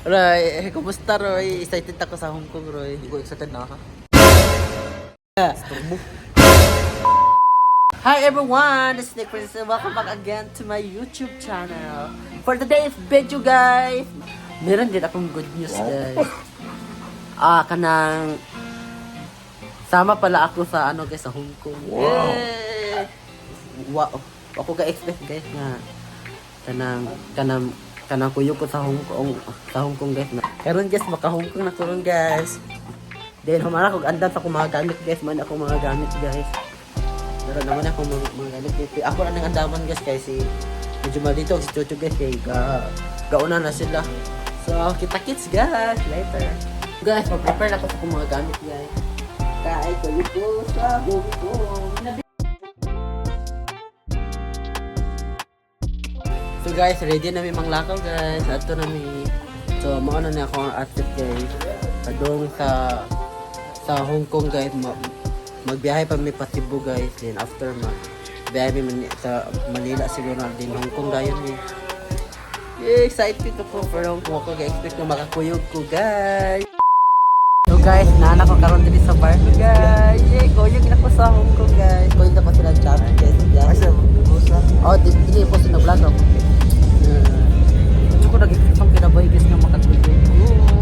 Roy, eh, kumusta, Roy? Excited ako sa Hong Kong, Roy. Hindi ko excited na ka. Hi everyone! This is Nick Princess and welcome back again to my YouTube channel. For today's video, guys, meron din akong good news, guys. Ah, kanang sama pala ako sa ano, guys, sa Hong Kong. Wow! Wow! Ako ka-expect, guys, nga kanang kanang kanang kuyog ko sa Hong Kong, sa Hong Kong, guys. Karon, guys, maka Hong Kong na karon, guys. Then humara ko andam sa akong mga gamit, guys, man ako mga gamit, guys. Meron naman ako mga gamit, guys. Ako lang ang andaman, guys, kay si medyo malito si Chocho, guys, kay gauna na sila. So kita kits, guys, later. Guys, mag-prepare na ako sa akong mga gamit, guys. Kay kayo ko sa Hong Kong. So guys, ready na mi manglakaw, guys. Ato na mi. So mao na ni ako ang outfit, guys. Padung sa Hong Kong, guys, magbiyahe pa mi pa Cebu, guys. Then after ma biyahe mi sa Manila siguro na din Hong Kong dayon mi. Yeah, excited ako for Hong Kong. Ako ga-expect na makakuyog ko, guys. So guys, naana ko karon diri sa bar ko, guys. Yeah, kuyog na ko sa Hong Kong, guys. Kuyog na ko sila chat, guys. Asa Oh, di di po sa vlog ako. Hindi ko nag-expect ang kinaboy, guys, nga makatulog ko.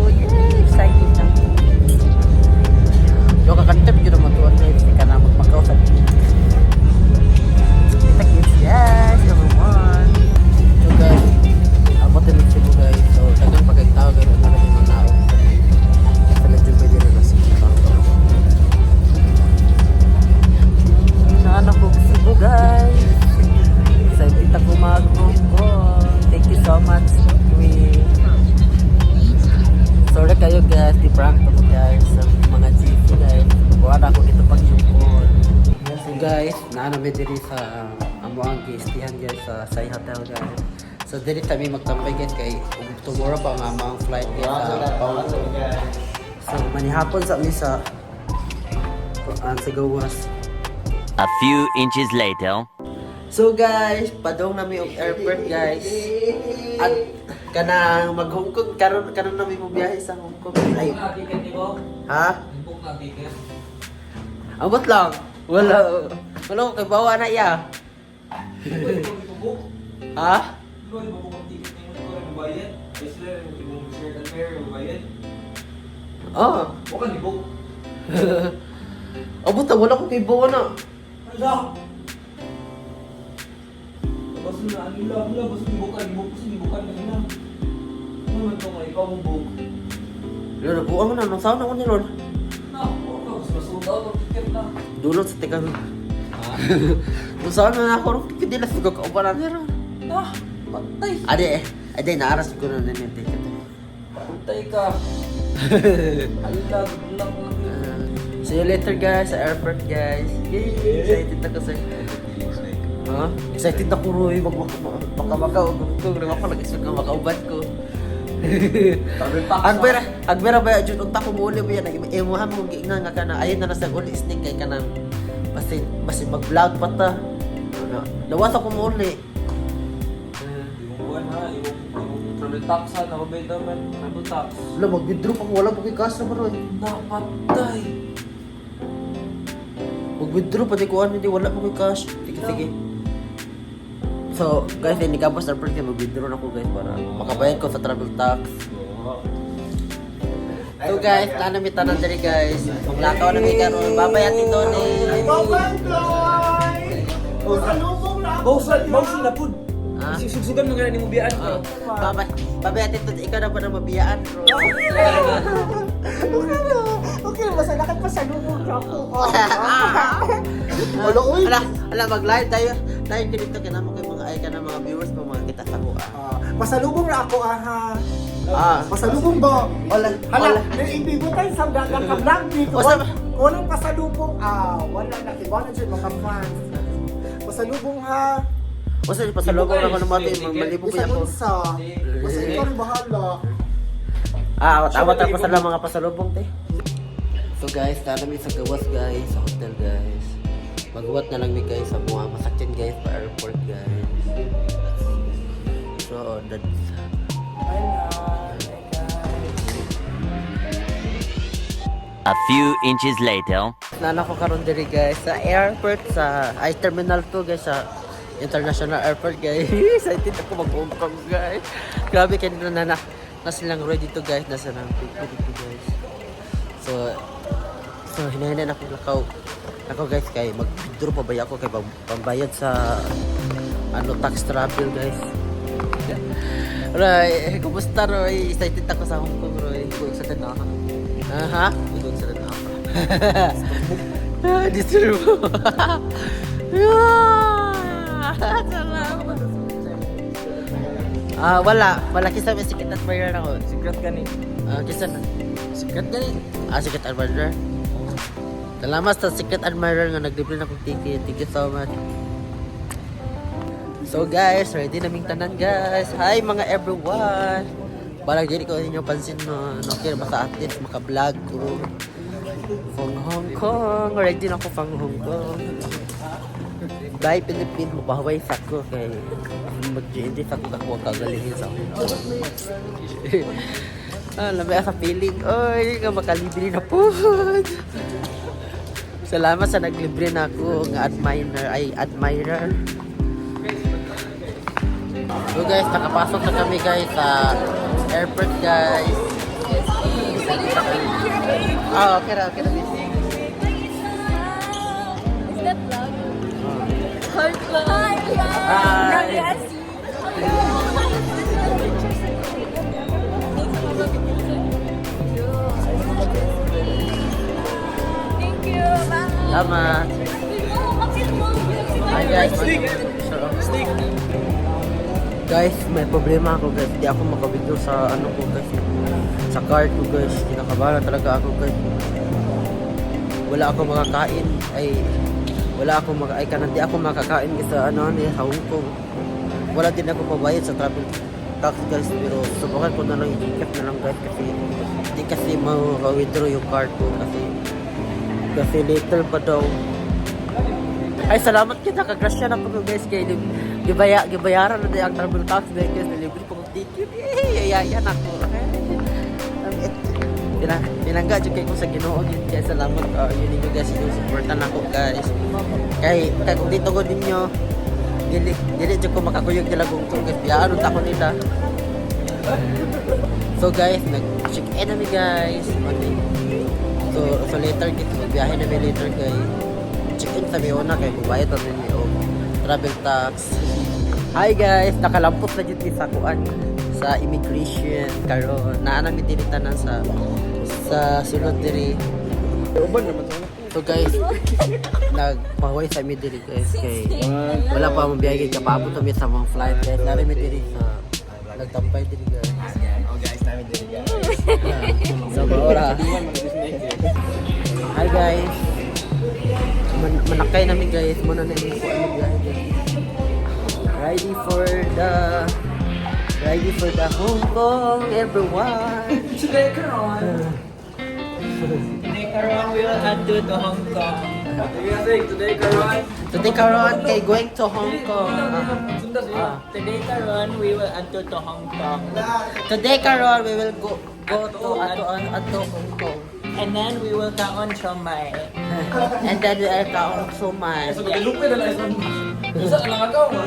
Yeah, excited na. Yo kakantip yun naman tuwan, guys. Hindi ka na magmakaw sa kita kits, yes, everyone. So guys, abot na Cebu, guys. So dagang pagkagtao guys, ano na yung mga naong. Sa medyo pwede na nasa Sana ko Cebu, guys. Excited ako mag Hong Kong. Thank you so much, Queen. Sorry kayo, guys, di prank to ko, guys, sa mga GC, guys. Wala ako dito pag yukon. So guys, naa na mi diri sa amo ang giistihan, guys, sa Sai Hotel, guys. So diri kami magtambay, guys, kay tomorrow pa nga among flight, guys, sa Hong Kong. So manihapon sa mi sa ang sa gawas. A few inches later. So guys, padong nami og airport, guys. At kanang mag Hong Kong karon karon nami mo biyahe sa Hong Kong. Ay, Ticket ni ko? Ha? Book na ticket. Abot lang. Wala. Wala ko kay bawa na iya. Book. Ha? Di ba book ang ticket ni mo? Ikaw bayad? Ay sila yung share and fair bayad. Oh. Huwag ka ni book. Abot na wala ko kay bawa na. Hala! Basta na, ano lang, wala, basta ni book ka, ni book, basta ni book ka, na na. Ano man ito nga, ikaw mong book. Lolo, buang na nang sauna ko ni Lord. Na, huwag ka, basta masold out ang ticket na. Dulot sa tikan. Nung sauna na ako, kaya dila siguro ka ubaran niya ron. Na, patay. Ade, eh, ade, naaras siguro na yung ticket. Patay ka. Hala, good luck lang yun. See you later, guys, sa airport, guys. Yay! Excited ako sa. Huh? Excited ako, Roy. Baka baka baka kung ako nag-expect nga makauban ko. Travel tax. Ang pera ba jud unta ko muuli ba yan imuha mo giingnan nga kana ayun na nasa uli sneak kay kanang basin basin mag-vlog pa ta. Ano? Lawas ako muuli. Yung buwan ha, yung travel tax ha, nakabay naman, travel tax. Wala, mag-withdraw pa ko. Wala pa kay cash na ba, Roy? Napatay! Mag-withdraw pa di ko ano, hindi wala pa kay cash. Sige, sige. So, guys, hindi ka sa airport kaya mag-withdraw na ko, guys, para makabayad ko sa travel tax. So guys, na mi tanan diri, guys. Maglakaw na mi karon. Bye-bye, Ate Tony. Bye-bye, guys! Pasalubong na ako Bawsan, sa'yo. bawsan na pud. Ah? Sugsugan mo nga ni mo biyaan Oh, ko. bye-bye. Bye-bye, Ate Tony. Ikaw na pa na mabiyaan, bro. Okay na. Okay na, basta nakapagpasalubong na ako. Wala, uy. Ala, ala, mag-live tayo. Live ka dito kay namo kay mga ay ka na mga viewers mo mga kita sa kuha. Ah, pasalubong na ako, aha. Ah. Pasalubong ba? Wala, Hala, wala. naibibutan sa dagang ka-vlog dito. Basta- Walang pasalubong, ah, wala na. Kibanan dyan, mga fans. Pasalubong ha. Basta pasalubong na ko na mati, malibog ko Bisan ako. unsa. Basta ikaw rin bahala. Ah, awat awat ako sa mga pasalubong te. So guys, tara mi sa gawas, guys, sa hotel, guys. Maghuwat na lang mi, guys, sa mga masakyan, guys, pa airport, guys. So that's Bye na. A few inches later. Naa na ko karon diri, guys, sa airport sa ay Terminal 2, guys, sa International Airport, guys. Excited ako mag Hong Kong, guys. Grabe kay na na na silang ready to, guys, nasa nang dito, guys. So hinahina na ako lakaw. Ako, guys, kay mag-withdraw pa ba ako kay pambayad sa ano tax travel, guys. Roy, kumusta, Roy? Excited ako sa Hong Kong, Roy. Ikaw excited na ako. Aha. Ikaw excited na ako. Disturbo. Salamat. Ah, wala. Wala kisa may secret admirer ako. Secret gani. Ah, kisa na. Secret gani. Ah, secret admirer. Salamat sa secret admirer nga naglibre na akong ticket. Thank you so much. So guys, ready na ming tanan, guys. Hi mga everyone. Balag dili ko ninyo pansin no. Okay, basta at least maka-vlog ko. From Hong Kong. Ready na ako pang Hong Kong. Bye Philippines, mabahaway sa ko kay mag-GND sa ko ako kagalingin sa Hong Kong. Ah, lami sa feeling. Oy, nga makalibre na po. Salamat sa naglibre na ako nga admirer ay admirer. So guys, nakapasok na kami, guys, sa airport, guys. Ah, okay ra, okay ra, miss. Is that vlog? Heart vlog. Hi. Yes. Thank you. Bye. Salamat. Hi guys. Stick. Guys, may problema ako, guys. Di ako makawithdraw sa ano ko, guys. Sa card ko, guys. Kinakabahan talaga ako, guys. Wala ako makakain ay wala ako maka ay kanang di ako makakain sa ano ni sa Hong Kong. Wala din ako pabayad sa travel tax, guys, pero subukan ko na lang i-check na lang, guys, kasi di kasi ma-withdraw yung card ko kasi kasi later pa daw. Ay, salamat kita. Kagrasya na po ko, guys. Kay gibayaran na din ang travel tax guys. Guys, nalibre ko ng ticket. Eh, yayan ako. Pinangga jud kay ko sa Ginoo gyud kay salamat yun ninyo, guys, yung suportan ako, guys. Kay kay kung dito ko ninyo dili dili jud ko makakuyog nila kung guys. Biyaan ta ko nila. So guys, nag check in na mi, guys. Okay. So later gid magbiyahe na mi later kay check in sa mi una kay mubayad pa mi og travel tax. Hi guys, nakalampot na jud mi sa kuan sa immigration karon. Naa na mi diri tanan sa sulod diri. Uban naman sa So guys, nagpahuway sa mi diri, guys, kay wala pa akong biyahe kay kapaabot kami sa mga flight, guys. Nari mi diri sa nagtampay diri, guys. Oh guys, namin diri, guys. So maora. Hi guys. Manakay namin, guys. Muna na yung kuan biyahe, guys. Ready for the Hong Kong, everyone. Today karon. Today karon we will add to Hong Kong. Today karon. Today karon kay going to Hong Kong. Ah. Today karon we will add to Hong Kong. Today karon we will go to ato ato Hong Kong. And then we will kaon siomai. And then we are kaon siomai.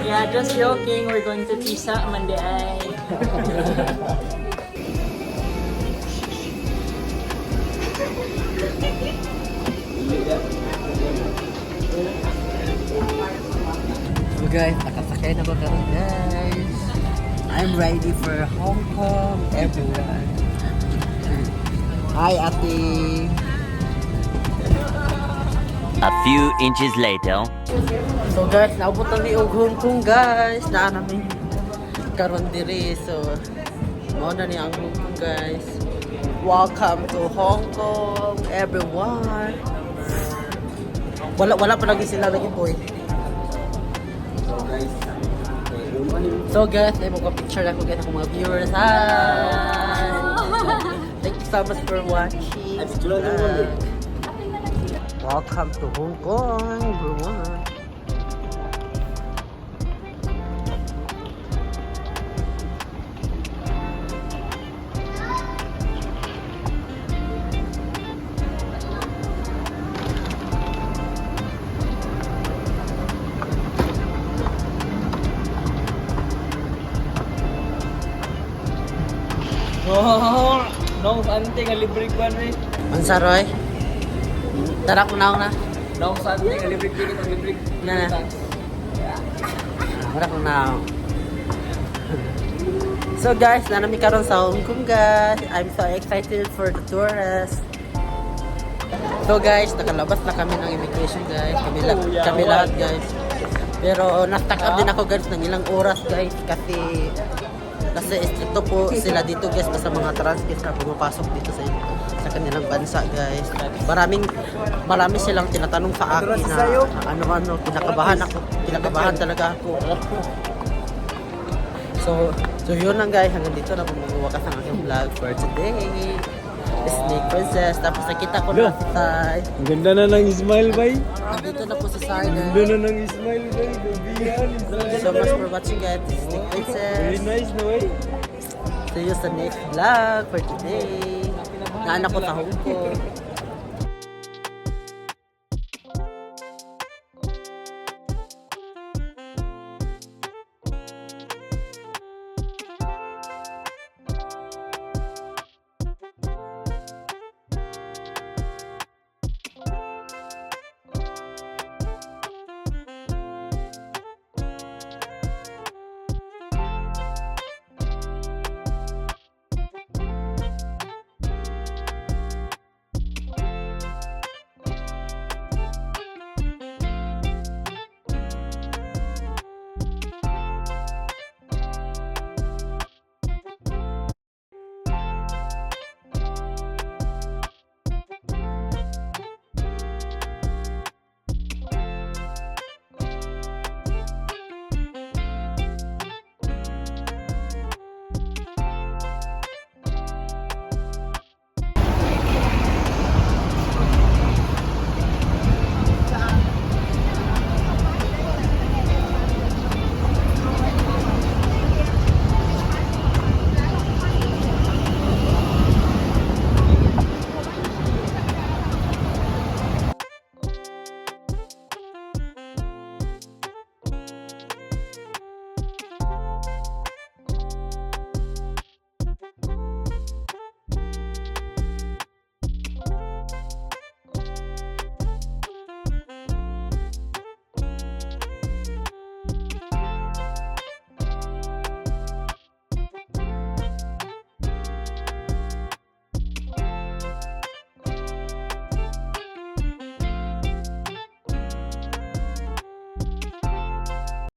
Yeah, just joking. We're going to Tisa man di ay. So guys, nakasakay na ko karon, guys. I'm ready for Hong Kong, everyone. Hi, ate. A few inches later. So guys, naabot na mi og Hong Kong, guys. Naa na mi karon diri. So mao na ni ang Hong Kong, guys. Welcome to Hong Kong, everyone. Wala pa lagi sila lagi, boy. So guys, ay mo picture ako, guys, akong mga viewers. Hi! Thank you so much for watching. Welcome to Hong Kong, everyone. Oh, no, ante nga libre kwan eh. Unsa, Roy? Tara ko na. No, ante nga libre ticket ang libre. Na na. Wala ko na. So guys, naa na mi karon sa Hong Kong, guys. I'm so excited for the tourists. So guys, nakalabas na kami ng immigration, guys. Kami lahat, guys. Pero na-stuck up din ako, guys, ng ilang oras, guys, kasi kasi stricto po sila dito, guys, basta mga transit na pumapasok dito sa kanilang bansa, guys. Marami silang tinatanong sa akin na ano-ano, kinakabahan ako, kinakabahan talaga ako. So yun lang, guys, hanggang dito na po magwawakas ang aking vlog for today. Snake Princess. Tapos nakita ko na si Sai. Ang ganda na ng smile, bay. Nandito na po si Sai, Ganda guys. na ng smile, bay. Gabihan. Thank you so much for watching, guys. This is Snake Very Princess. nice na, bay. See you sa next vlog for today. Naanak ko sa Hong Kong.